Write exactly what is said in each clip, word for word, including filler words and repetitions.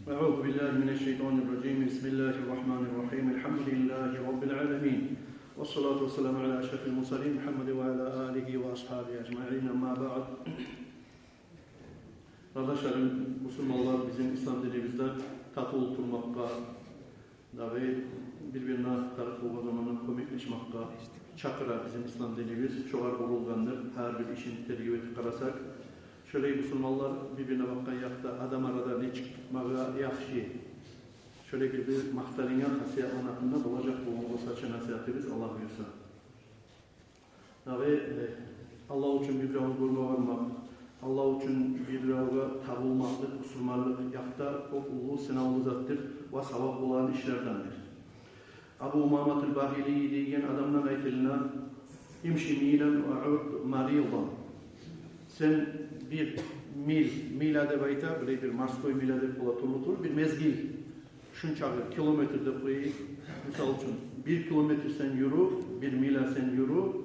أعوذ بالله من الشيطان الرجيم. بسم الله الرحمن الرحيم. الحمد لله رب العالمين. والصلاة والسلام على أشرف المرسلين محمد وعلى آله وأصحابه أجمعين. أما بعد. Къардашларым, бусурманлар, бизин ислам динибизде татывлу турмакъгъа, дагъы бир-бирине тарыкъ болгъан заманда кёмеклешмекге чакъыра бизин ислам динибиз. Шогъар къурулгъандыр, гьар бир ишин тергев этип къарасакъ. Шолай бусурманлар бир-бирине бакъгъан якъда, адам арада нечик тутмагъа яхшы. Шолай бир-бир макъталынгъан хасиятланы гьакъында болажакъ болгъан болса чы насигьатыбыз, Аллагь буюрса. Дагъы, э, Аллагь учун бир-биревню гёрме бармакъ, Аллагь учун бир-биревге табулмакълыкъ бусурманлыкъ якъда кёп уллу сынавлу затдыр ва савап болагъан ишлердендир. Абу Умаматул Бахили деген адамдан айтылына: «Имши милян ва уд маридан». Сен бир миль, миля деп айта, биле бир морской миля деп бола, тюрлю-тюрлю бир мезгил. Шунчакъы километр деп къояйыкъ. Мисал учун, бир километр сен юрю, бир миля сен юрю,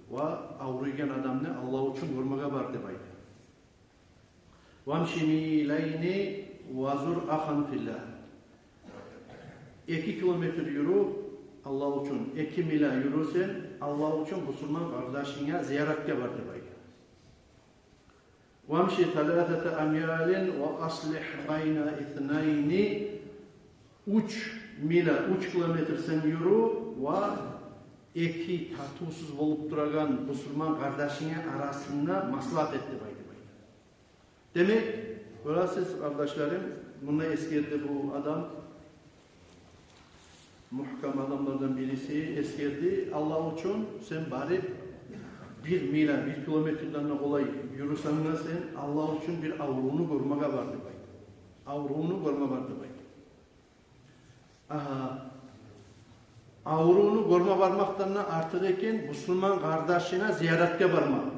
ва авруйгъан адамны Аллагь учун гёрмеге бар деп айта. «Вамши миляйни ва зур ахан филлагь». Эки километр юрю Аллагь учун, эки миля юрю сен Аллагь учун, бусурман къардашынга зияратгъа бар деп айта. «Вамши саласата амялин ва аслигь байна иснайни». Уьч миля, уьч километр сен юрю ва эки татывсуз болуп турагъан бусурман къардашынгны арасында маслагьат эт деп айта. Демек, гёресиз, къардашларым, мунда эсгерди бу адам, мугькам адамлардан бириси, эсгерди: Аллагь учун сен барып бир миля, бир километрден де къолай юрюсенг де, сен Аллагь учун бир аврувну гёрмеге бар деп айта. Аврувну гёрме бар деп айта. Агьа. Аврувну гёрме бармакъдан да артыкъ экен бусурман къардашына зияратгъа бармакъ.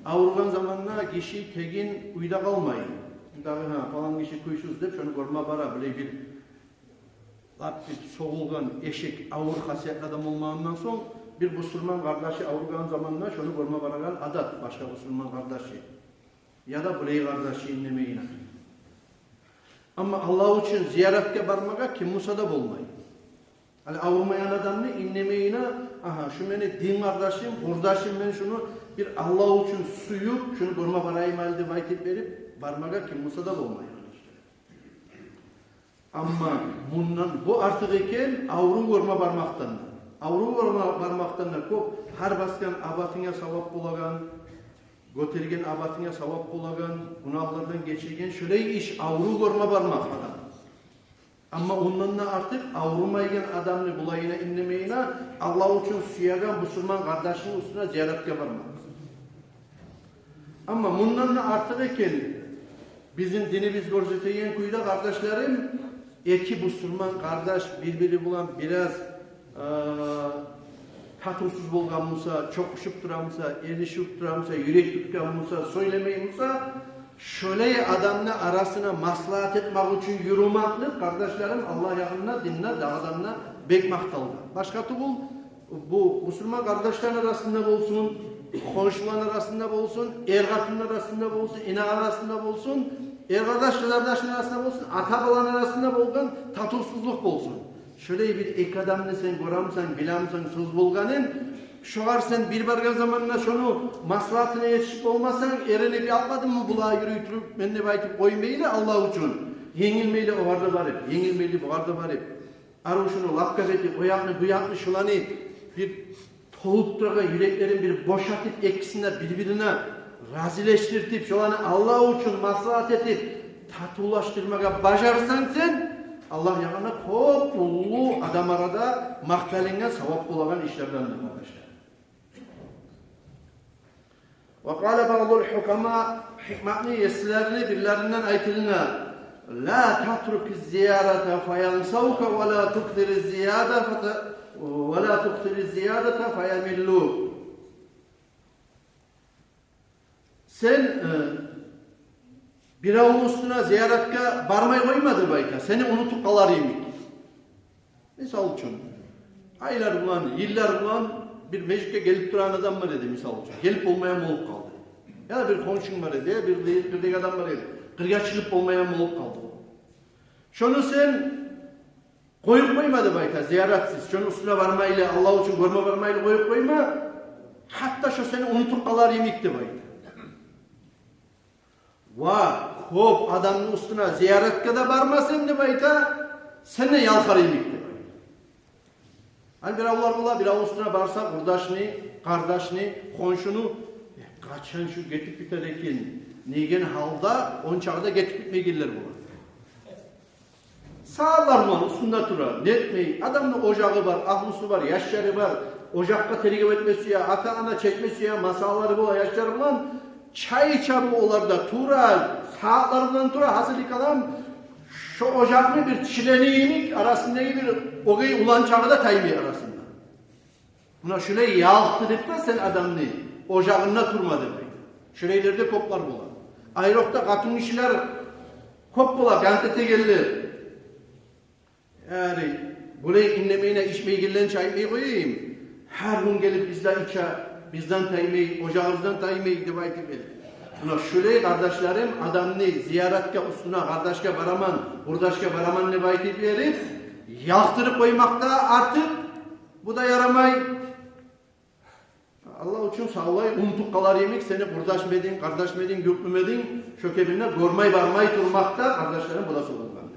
Авругъан заманда гиши тегин уьйде къалмай. Дагъы, гьа, палан гиши кюйсюз деп, шону гёрме бара, биле бир лап бир согъулгъан эшек, авур хасиятлы адам болмагъандан сонг, бир бусурман къардашы авругъан заманда шону гёрме барагъан адат, башгъа бусурман къардашы. Яда билей къардашы, иннемейине. Амма Аллагь учун зияратгъа бармагъа ким буса да болмай. Гьали авурмайгъан адамны иннемейине: «Агьа, шу мени дин къардашым, къурдашым, мен шуну бир Аллагь учун сююп, шуну гёрме барайым гьали», – деп айтып берип, бармагъа ким буса да болмай, къардашлар. Амма мундан бу артыкъ экен аврув гёрме бармакъдан да. Аврув гёрме бармакъдан да кёп, гьар басгъан абатынга савап болагъан, гётерген абатынга савап болагъан, гюнагьлардан гечеген, шолай иш, аврув гёрме бармакъ адам. Амма ондан да артыкъ аврумайгъан адамны булайына, иннемейине, Аллагь учун сюеген бусурман къардашыны уьстюне зияратгъа бармакъ. Амма мундан да артыкъ экен бизин динибиз гёрсетеген кюйде, къардашларым, эки бусурман къардаш бир-бири булан бираз, э, татывсуз болгъан буса, чокъушуп тура буса, эришип тура буса, юрек тутгъан буса, сёйлемей буса, шолай адамны арасына маслагьат этмек учун юрюмеклик, къардашларым, Аллагь ягъында, динде дагъы да бек макъталгъан. Башгъа тюгюл, бу бусурман къардашланы арасында болсун, хоншуланы арасында болсун, эр-къатынны арасында болсун, инагьны арасында болсун, эр-къардаш, къызардашны арасында болсун, ата-баланы арасында болгъан татывсузлукъ болсун. Шолай бир эки адамны сен гёремисен, билемисен сёз болгъанын, шогъар сен бир баргъан заманда шону маслагьатына етишип болмасанг, эринип, ялкъадыммы булагъа юрюй туруп мен деп айтып къоймайлы, Аллагь учун, енгилмейли огъар да барып, енгилмейли бугъар да барып. Арив шуну лапкап этип, о якъны, бу якъны, шуланы бир толуп турагъан юреклерин бир бошатып, экисин де бир-бирине разилешдиртип, шуланы Аллагь учун маслагьат этип, татывлашдырмагъа бажарсанг сен, Аллагь ягъында кёп уллу адам арада макъталынгъан, савап болагъан ишлерден, къардашлар. وقال بعض الحكماء, гьикматны еслерини бирлеринден айтылына: لا تترك الزيارة فينسوك ولا تكثر الزيادة فت-، ولا تكثر الزيادة فيملوا. Сен, э, биревню уьстюне зияратгъа бармай къойма деп айта, сени унутуп къалар йимик. Мисал учун, айлар булан, йыллар булан бир межитге гелип турагъан адам бар эди, мисал учун. Гелип болмайгъан болуп къалды. Яда бир хоншунг бар эди, бир де-, бирдеги адам бар эди. Къыргъа чыгъып болмайгъан болуп къалды. Шону сен къоюп къойма деп айта, зияратсыз. Шону уьстюне бармайлы, Аллагь учун гёрме бармайлы къоюп къойма. Гьатта шо сени унутуп къалар йимик деп айта. Ва кёп адамны уьстюне зияратгъа да бармасанг деп айта, сенден ялкъар йимик деп айта. Гьали биревлер бола, биревню уьстюне барса, къурдашны, къардашны, хоншуну, э, къачан шу гетип битер экен деген гьалда, ончакъы да гетип битмейгенлер бола. Сагьатлар булан уьстюнде тура, нетмей, адамны ожагъы бар, агьлюсю бар, яшлары бар, ожакъгъа тергев этме сюе, ата-ана чечме сюе, масъалалары бола яшлары булан, чай иче бу оларда тура, сагьатлар булан тура, гьасили калам, шо ожакъны бир члени йимик, арасындагъы бир огъай уланчагъы да таймай арасында. Муна шулай ялкъдырып да сен адамны ожагъында турма деп айта. Шулайлар да кёплер бола. Айрокъда къатынгишилер кёп бола, гьант этегенлер. Яни, булай иннемейин, ичмейгенлерин чи айтмай къояйым. Гьар гюн гелип бизде иче, бизден таймай, ожагъыбыздан таймай деп айтып берип. Муна шулай, къардашларым, адамны зияратгъа, уьстюне къардашгъа бараман, къурдашгъа бараман деп айтып берип, ялкъдырып къоймакъ да артыкъ, бу да ярамай. Аллагь учун савлай унутуп къалар йимик, сени къурдашмы эдинг, къардашмы эдинг, юртлуму эдинг, шо кепинде гёрмей бармай турмакъ да, къардашларым, бу да сорулгъан.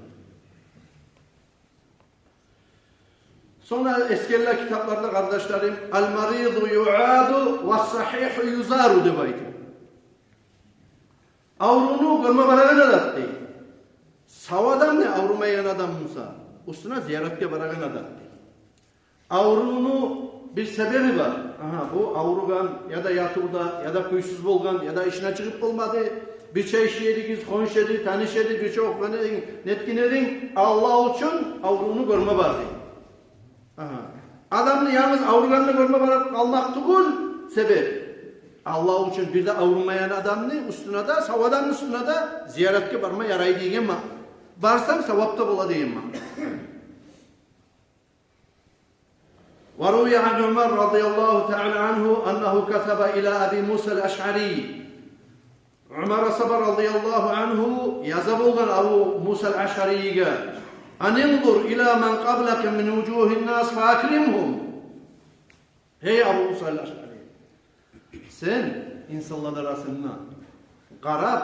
Сонг да эсгериле китапларда, къардашларым, «Ал-маризу юаду ва сагьигьу юзару» деп айта. Аврувну гёрме барагъан адат дей. Сав адам не, аврумайгъан адам буса, уьстюне зияратгъа барагъан адат дей. Аврувну бир себеби бар. Агьа, бу авругъан, яда ятывда, яда кюйсюз болгъан, яда ишине чыгъып болмады. Бирче иш эдигиз, хоншу эди, таныш эди, бирче охугъан эдинг, нетген эдинг, Аллагь учун аврувну гёрме бар дей. Агьа. Адамны янгыз авругъанны гёрме барып къалмакъ тюгюл себеп. Аллагь учун бир де аврумайгъан адамны уьстюне де, сав адамны уьстюне де зияратгъа барма ярай деген маъна. Барсанг, савап да бола деген маъна. وروي عن عمر رضي الله تعالى عنه أنه كتب إلى أبي موسى الأشعري. Умар асгьаба радияллагьу ангьу яза болгъан Абу Муса ал-Ашъарийге: «Ан инзур ила ман къаблака мин вужугьин нас фа акримгьум». Гьей Абу Муса ал-Ашъари, сен инсанланы арасында къарап,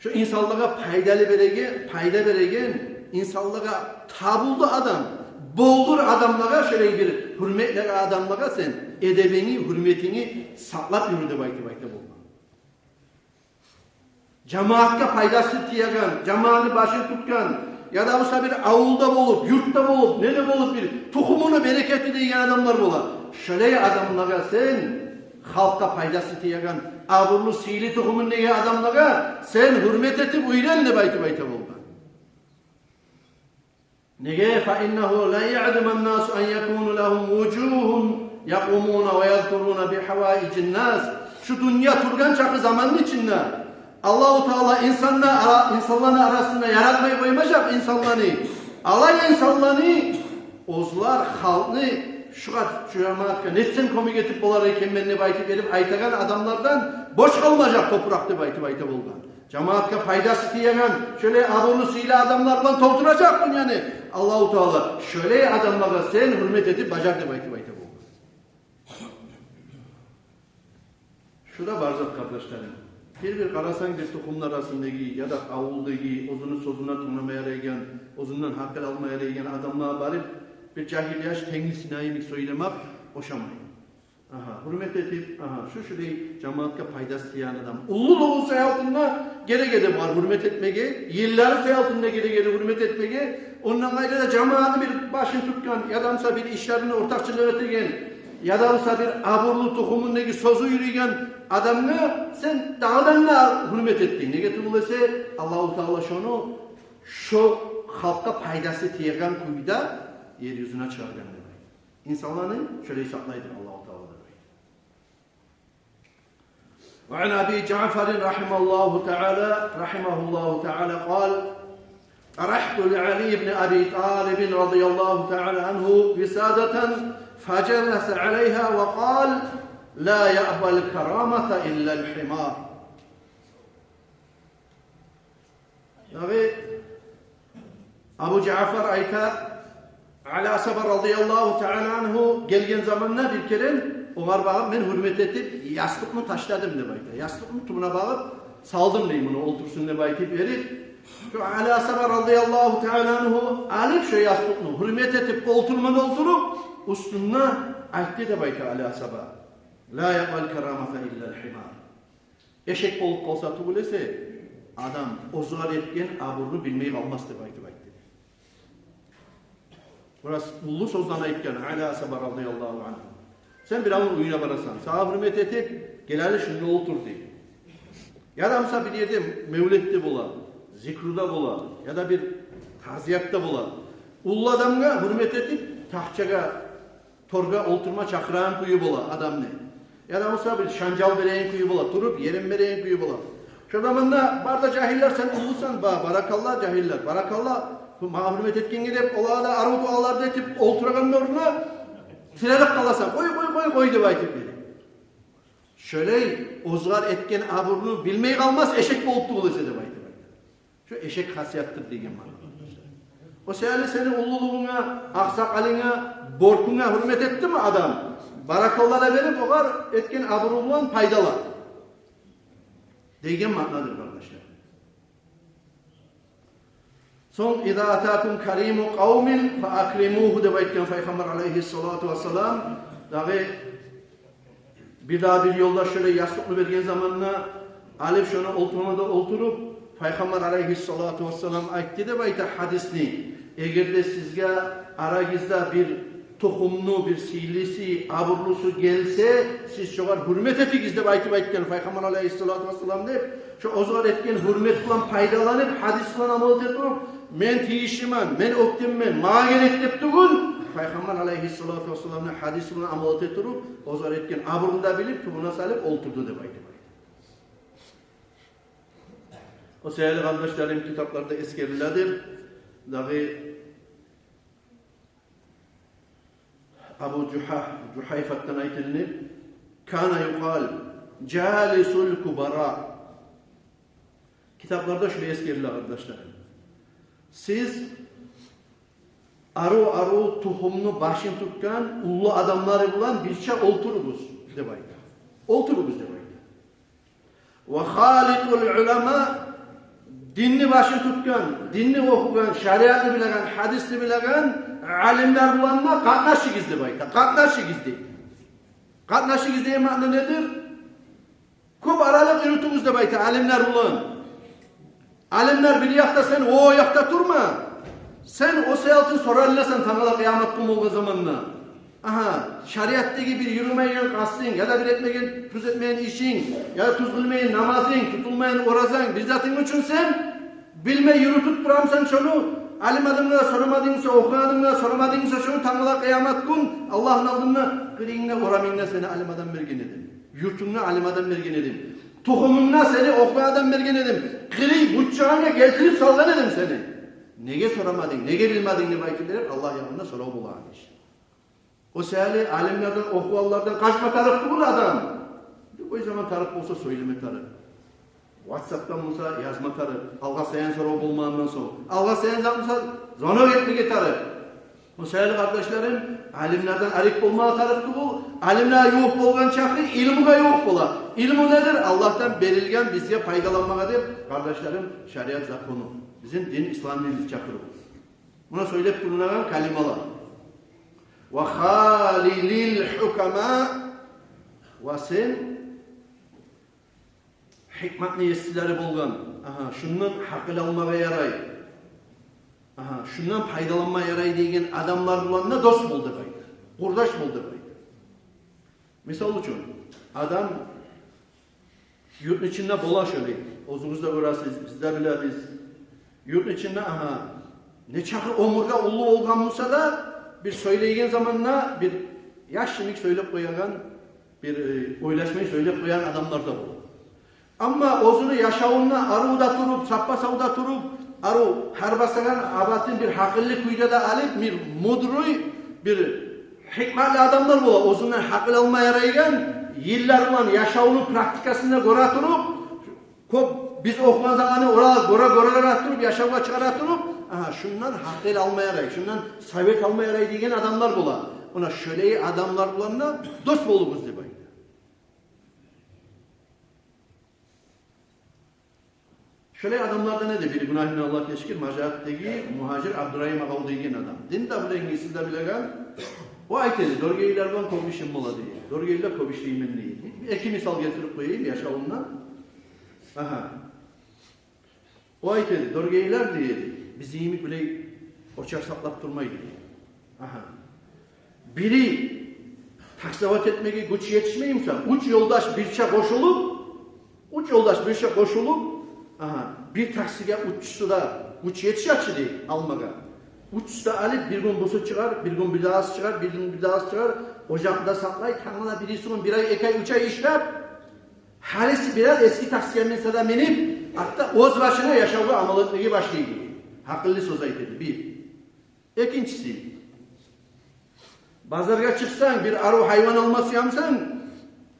шо инсанлагъа пайдалы береген, пайда береген, инсанлагъа табулду адам, болгъур адамлагъа, шолай бир гьюрметли адамлагъа сен эдебингни, гьюрметингни сакълап юрю деп айтып айта болгъан. Жамаатгъа пайдасы тиеген, жамаатны башын тутгъан, яда буса бир авулда болуп, юртда болуп, неде болуп, бир тухумуну берекети деген адамлар бола. Шолай адамлагъа сен, халкъгъа пайдасы тиеген, абурлу, сыйлы тухумун деген адамлагъа сен гьюрмет этип уьйрен деп айтып айта болгъан. Неге? Фа иннагьу лан яъдама ан-насу ан якуна лагьум вужугьун якъумуна ва язкуруна би гьаваижин нас. Шу дюнья тургъан чакъы заманны ичинде Аллагьу Таала инсанны ара-, инсанланы арасында яратмай къоймажакъ инсанланы. Алай инсанланы, оьзлер халкъны шугъар, шу жамаатгъа нетсем кёмек этип болар экенмен деп айтып берип айтагъан адамлардан бош къалмажакъ топуракъ деп айтып айта болгъан. Жамаатгъа пайдасы тиеген, шолай абурлу, сыйлы адамлар булан толтуражакъ дюньяны Аллагьу Таала. Шолай адамлагъа сен гьюрмет этип бажар деп айтып айта болгъан. Шу да бар зат, къардашларым. Бир-бир къарасанг, бир тухумну арасындагъы яда авулдагъы оьзюню сёзюне тынгламай ярайгъан, оьзюнден гьакъыл алмай ярайгъан адамлагъа барып, бир жагьил яш тенгни сынай йимик сёйлемек ошамай. Агьа, гьюрмет этип, агьа, шу шулай жамаатгъа пайдасы тиеген адам. Уллулугъу саялтында герек эди бугъар гьюрмет этмеге, йыллары саялтында герек эди гьюрмет этмеге. Ондан къайры да жамаатны бир башын тутгъан, яда буса бир ишлеринде ортакъчылыкъ этеген, яда буса бир абурлу тухумундагъы сёзю юрюйген адамгъа сен дагъыдан да гьюрмет этдинг. Неге тюгюл эсе, Аллагьу Таала шону шо халкъгъа пайдасы тиеген кюйде ер юзюне чыгъаргъан деп айта. Инсанланы шолай сакълайды Аллагьу Таала деп айта. Ва ан Аби Жаъфарин рагьимагьуллагьу таала, рагьимагьуллагьу таала къала: طرحت لعلي بن أبي طالب رضي الله تعالى عنه وسادة فجلس عليها وقال: لا يأبى الكرامة إلا الحمار. Дагъы Абу Жаъфар айта, Али асгьаба радияллагьу таала ангьу гелген заманда бир керен огъар багъып, мен гьюрмет этип ястыкъны ташладым деп айта. Ястыкъны тюбюне багъып салдым дей, муну олтурсун деп айтып берип. Шо Али асгьаба радияллагьу таала ангьу алып шо ястыкъны, гьюрмет этип олтурман олтуруп, уьстюнде айтды деп айта Али асгьаба: «Ла якъбал карамата иллал гьимар». Эшек болуп къалса тюгюл эсе, адам оьзюне етген абурну билмей къалмас деп айтып айтды. Бираз уллу сёзлени айтгъан Али асгьаба радияллагьу ангьу. Сен биревню уьюне барасан, сагъа гьюрмет этип, гел гьали шунда олтур дей. Яда буса бир ерде мевлет де бола, зикру да бола, яда бир тазият да бола. Уллу адамгъа гьюрмет этип, тахчагъа, торгъа олтурма чакъырагъан кюю бола адамны. Яда буса бир шанжал береген кюю бола, туруп ерин береген кюю бола. Шо заманда бар да жагьиллер, сен уллусан, ба, баракалла, жагьиллер, баракалла, магъа гьюрмет этгенге деп, олагъа да арив дуалар да этип олтурагъан орнуна тирелип къаласан, къой, къой, къой, къой деп айтып берип. Шолай оьзюне етген абурну билмей къалмас эшек болуп тюгюл эсе деп айтып айтды. Шо эшек хасиятдыр деген маъна. О саялы сени уллулугъунга, акъсакъалынга, боркунга гьюрмет этдими адам, баракалла да берип, огъар етген абуру булан пайдалан деген маънадыр, къардашлар. Сонг: «Иза атакум кариму къавмин фа акримугьу», — деп айтгъан Пайхаммар алайгьиссалату вассалам. Дагъы бир дагъы бир ёлдаш шолай ястыкъны берген заманда, алып шону олтурма да олтуруп, Пайхаммар алайгьиссалату вассалам айтды деп айта гьадисни: «Эгер де сизге арагъызда бир тухумну бир сыйлысы, абурлусу гелсе, сиз шогъар гьюрмет этигиз», — деп айтып айтгъан Пайхаммар алайгьиссалату вассалам деп. Шо оьзюне етген гьюрмет булан пайдаланып, гьадис булан амал эте туруп, мен тийишлимен, мен оьктеммен, магъа герек деп тюгюл, Пайхаммар алайгьиссалату вассаламны гьадиси булан амал эте туруп, оьзюне етген абурну да билип, тюбюне салып олтурду деп айтып айтды. О саялы, къардашларым, китапларда эсгериледир. Дагъы Абу Жугьа-, Жугьайфатдан айтылынып: «Кана юкъал: жалисул кубара». Китапларда шулай эсгериле, къардашларым. Сиз арив-арив тухумну башын тутгъан уллу адамлары булан бирче олтуругъуз деп айта. Олтуругъуз деп айта. «Ва халитул улама», динни башын тутгъан, динни охугъан, шариатны билеген, гьадисни билеген алимлер булан да къатнашыгъыз деп айта. Къатнашыгъыз дей. Къатнашыгъыз деген маъна недир? Кёп аралыкъ юрютюгюз деп айта алимлер булан. Алимлер бир якъда, сен о якъда турма. Сен о саялтын соралынасан тангала къыямат гюн болгъан заманда. Агьа, шариатдагъы бир юрюмейген къастынг, яда бир этмеген, тюз этмеген ишинг, яда тюз къылмайгъан намазынг, тутулмайгъан оразанг, бир затынг учун сен билмей юрютюп турамысан шону, алим адамгъа сорамадынг буса, охугъан адамгъа сорамадынг буса, шону тангала къыямат гюн Аллагьны алдында къырыйынгда, орамынгда сени алим адам берген эдим. Юртунгда алим адам берген эдим. Тухумунгда сени охугъан адам берген эдим. Къырый бутчагъынга гелтирип салгъан эдим сени. Неге сорамадынг, неге билмединг деп айтып берип, Аллагь янында сорав болагъан иш. О саялы алимлерден, охугъанлардан къачма тарыкъ тюгюл адам. Любой заман тарыкъ болса сёйлеме тарыкъ. Ватсапдан буса язма тарыкъ. Алгъасаян сорав болмагъандан сонг. Алгъасаян зат буса, звонок этмеге тарыкъ. О саялы, къардашларым, алимлерден арек болмагъа тарыкъ тюгюл. Алимлеге ювукъ болгъан чакъы илмугъа ювукъ бола. Илму недир? Аллагьдан берилген бизге пайдаланмагъа деп, къардашларым, шариат закону. Бизин дин, ислам динибиз чакъырыв. Муна сёйлеп турагъан калималар. «Ва халилил гьукама», ва сен гьикматны есилери болгъан, агьа, шундан гьакъыл алмагъа ярай, агьа, шундан пайдаланма ярай деген адамлар булан да дос бол деп айта. Къурдаш бол деп айта. Мисал учун, адам юртну ичинде бола шолай. Оьзюгюз де гёресиз, биз де билебиз. Юртну ичинде, агьа, нечакъы оьмюрге уллу болгъан буса да, бир сёйлейген заманда бир яш йимик сёйлеп къоягъан, бир, э, ойлашмай сёйлеп къоягъан адамлар да бола. Амма оьзюню яшавунда арив де туруп, саппа-сав да туруп, арив гьар басагъан абатын бир гьакъыллы кюйде де алып, бир мудрый, бир гьикматлы адамлар бола. Оьзюнден гьакъыл алма ярайгъан, йыллар булан яшавуну практикасына гёре туруп, кёп биз охугъан затны олагъа гёре, гёре, гёре туруп, яшавгъа чыгъара туруп, агьа, шундан гьакъыл алма ярай, шундан совет алма ярай деген адамлар бола. Муна шолай адамлар булан да дос болугъуз деп айта. Шолай адамлардан эди бири, гюнагьындан Аллагь гечгир, Мажатдагъы мугьажир Абдурагьим агъав деген адам. Дин де билеген, сиз де билеген. О айта эди: «Доргелилер булан кёп ишим бола», — дей. «Доргелилер кёп ишлеймен», — дей. Эки мисал гелтирип къояйым яшавундан. Агьа. О айта эди: «Доргелилер, — дей, — бизин йимик булай очар сакълап турмай», — дей. Агьа. Бири таксовать этмеге гюч етишмей буса, уьч ёлдаш бирче къошулуп, уьч ёлдаш бирче къошулуп, агьа, бир таксиге уьчюсю де гюч етише чы, дей, алмагъа. Уьчюсю де алып, бир гюн бусы чыгъар, бир гюн бирдагъысы чыгъар, бир гюн бирдагъысы чыгъар, ожакъда сакълай, тангала бирисигюн бир ай, эки ай, уьч ай ишлеп, гьалиси бираз эски таксиге минсе де минип, артда оьз башына яшавгъа амал этмеге башлай, дей. Гьакъыллы сёз айта эди, бир. Экинчиси, базаргъа чыкъсанг, бир арив гьайван алма сюе бусанг,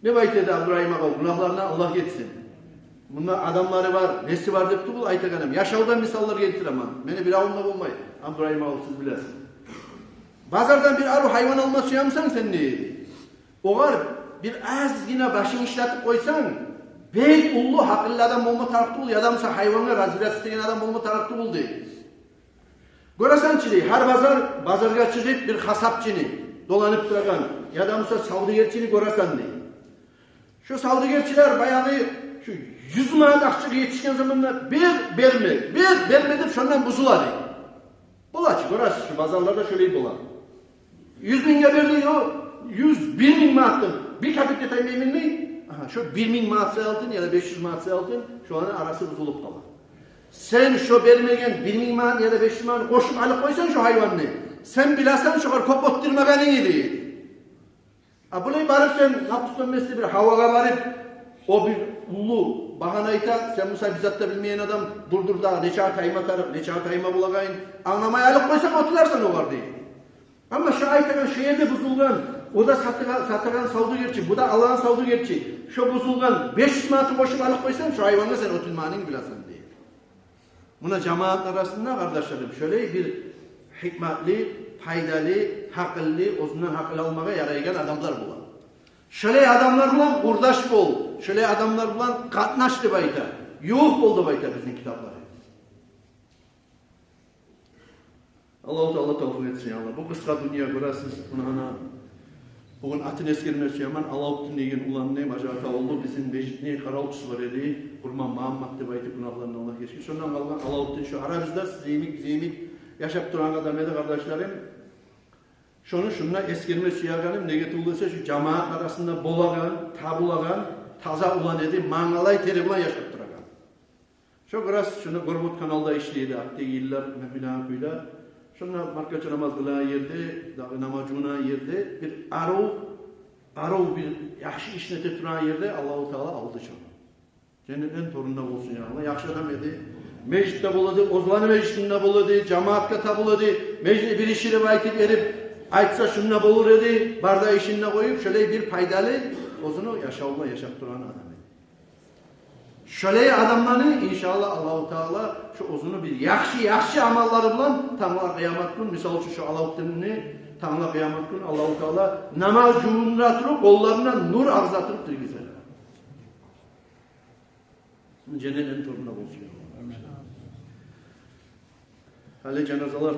деп айта эди Абдурагьим агъав, гюнагьларындан Аллагь гечсин. Мунда адамлары бар, неси бар деп тюгюл айтагъаным. Яшавдан мисаллар гелтиремен. Мени биревню де болмай, Абдурагьим агъав, сиз билесиз. Базардан бир арив гьайван алма сюе бусанг сен, дей, огъар бир азгъына башынг ишлетип къойсанг, бек уллу гьакъыллы адам болма тарыкъ тюгюл, яда буса гьайвангъа разбираться этеген адам болма тарыкъ тюгюл, дей. Гёресен чи, дей, гьар базар, базаргъа чыгъып, бир гьасапчыны доланып турагъан, яда буса савдюгерчини гёресен, дей. Шо савдюгерчилер баягъы шо юз манат акъчагъа етишген заманда «бер, берме, бер, берме» деп, шондан бузула, дей. Бола чы, гёресиз, шо базарларда шолай бола. Юз мингге берди, о юз бир минг манатдан бир капек де таймайман, дей. Агьа, шо бир минг манат саялы, яда беш юз манат саялы, шоланы арасы бузулуп къала. Сен шо бермеген бир минг манат яда беш юз манат къошуп алып къойсанг шо гьайванны, сен билесен шогъар кёп оьттюрмегенинги, дей. А булай барып сен, напустом месте, бир гьавагъа барып, о бир уллу багьана айта, сен буса бир зат да билмейген адам, дур, дур дагъы, нечакъы тайма тарыкъ, нечакъы тайма болагъанын англамай алып къойсанг, оьтюлерсен огъар, дей. Амма шо айтагъан, шо ерде бузулгъан, о да сатагъан, сатагъан савдюгерчи, бу да алагъан савдюгерчи, шо бузулгъан беш юз манатны къошуп алып къойсанг, шо гьайвангъа сен оьтюлмегенинги билесен, дей. Муна жамаатны арасында, къардашларым, шолай бир гьикматлы, пайдалы, гьакъыллы, оьзюнден гьакъыл алмагъа ярайгъан адамлар бола. Шолай адамлар булан къурдаш бол, шолай адамлар булан къатнаш деп айта, ювукъ бол деп айта бизин китаплар. Аллагьу Таала тавфикъ этсин, я Аллагь. Бу къысгъа дюнья, гёресиз, муна гьана бугюн атын эсгерме сюемен, Алавутдин деген уланны, Мажат авуллу, бизин межитни къаравулчусу бар эди, Къурман Магьаммат деп айтып, гюнагьларындан Аллагь гечгир. Шондан къалгъан Алавутдин шо арабызда сиз йимик, бизин йимик яшап турагъан адам эди, къардашларым. Шону шунда эсгерме сюегеним, неге тюгюл эсе, шо жамаатны арасында болагъан, табулагъан таза улан эди, мангалай тери булан яшап турагъан. Шо гёресиз, шунда Горбут каналда ишлей эди, артдагъы йыллар мен билеген кюйде. Шунда маркача намаз къылагъан ерде, дагъы намаз жувунагъан ерде, бир арив, арив бир яхшы ишни эте турагъан ерде Аллагьу Таала алды шону. Женнетни торунда болсун, я Аллагь. Яхшы адам эди. Межитде бола эди, оьзлени межитинде бола эди, жамаатгъа табула эди. Межитни бир иши деп айтып берип, айтса, шунда болур эди, бар да ишин де къоюп, шолай бир пайдалы, оьзюню яшавунда яшап турагъан адам эди. Шолай адамланы, иншааллагь, Аллагьу Таала шо оьзюню бир яхшы, яхшы амаллары булан тангала къыямат гюн, мисал учун, шо Алавутдинни тангала къыямат гюн Аллагьу Таала намаз жувундура туруп, къолларындан нур агъыза туруп тиргизер. Женнетни торунда болсун. Гьали жаназалар